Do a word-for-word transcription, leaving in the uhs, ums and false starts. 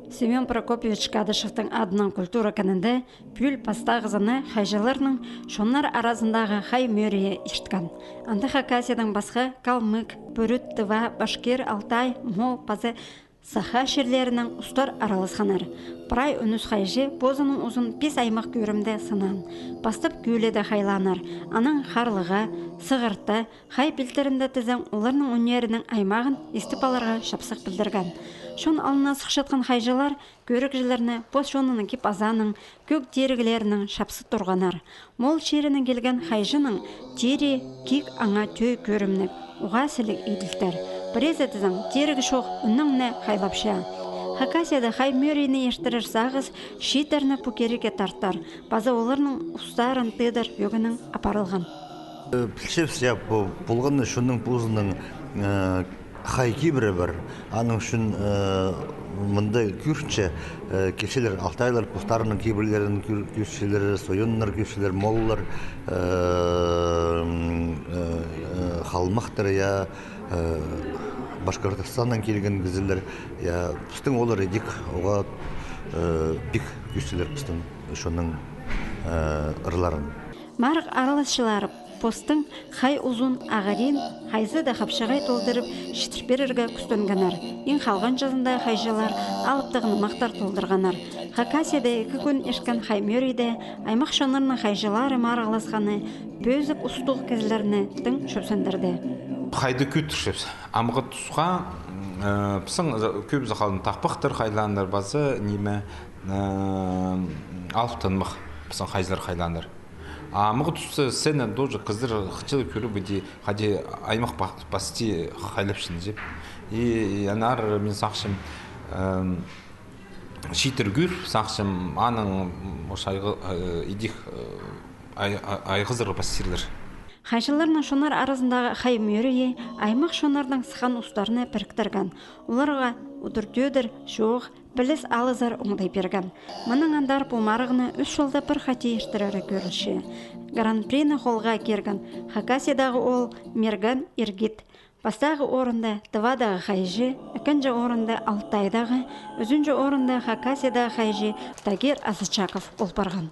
Семён Прокопьевич Кадышевтің адынаң культура кінінде пӱӱл пастағызына хайҷыларның чоннар аразындағы хай мӧрейі ирткен. Анда Хакасиядаң пасха калмык, пӱрӱт, тыва, башкир, алтай, моол паза саха чирлерінең устар араласханнар. Прай ӱнӱс хайҷы позының узын пис аймах кӧрімде сынаан. Пастап кӧледе хайлааннар, анаң харлығ, сығырта, хай пилтірінде тізең оларның ӱннерінің аймағын истіп аларға чапсых пілдірген. Чон алнына сыхчатхан хайҷылар кӧрігҷілерні пос чонының кип-азааның, кӧг тиріглерінің чапсых турғаннар. Моол чирінең килген хайҷының тирі, кик аңа тӧӧй кӧрімніг, уғаа сіліг иділтір. Пірезі тізең, тиріг чох, ӱннең не хайлапча. Хакасияда хай мӧрейні иртірер сағыс чииттерні пу кирекке тартар паза оларның устарын тыыдар ӧгінең апарылған. Э, пілчебіс, я, пу полған чонның позының, э, хай кибірі пар. Аның ӱчӱн, э, мында кӧрінче, э, килчелер алтайлар, постарының кибірлерін кӧр-, кӧрчелер, сойоннар кӧрчелер, мооллар, э, м, э, э, халмахтар, я, э, Башкортостаннаң килген кізілер, я, пістің олар идӧк, оға, э, пик кӧрчелер пістің чонның, э, ырларын. Марығ араласчылары постың хай узун ағырин хайзы даа хапчағай толдырып читір пирерге кӱстенгеннер. Иң халғанҷызында хайҷылар алыптығ нымахтар толдырғаннар. Хакасияда ікі кӱн ирткен хай мӧрейде аймах чоннарның хайҷылары марығласханы пӧзік устығ кізілерні тың чӧпсендірді. Хайди кӧдірчебіс. Амғы тусха, э, пістің кӧбізі халдың тахпахтар хайлааннар, паза ниме, э, алыптығ нымах пістің хайҷылар хайлааннар. А амғы туста сцена тоже кізілер хынчалығ кӧріп, иди, хайди аймах па-, пасти хайлапчаң, тіп. И, и аннаңар мин сағынчам, эм, чииттер кӧр, сағынчам, анаң, м, ошайғы, э, идӧк, э, ай-, ай-, айғазарға пастирлер. Хайҷыларның чоннар аразындағы хай мӧрейі аймах чоннарның сыххан устарны піріктірген. Оларға удур-тӧдір чоох, піліс алызар оңдай пирген. Мының андар пу марығны ӱс чылда пір хати иртірері кӧрілче. Гран-прины холға кирген Хакасиядағы оол Мирген Иргит. Пастағы орында Тывадағы хайҷы, ікінҷі орында Алтайдағы, ӱзінҷі орында Хакасиядағы хайҷы Тагир Азычаков ол парған.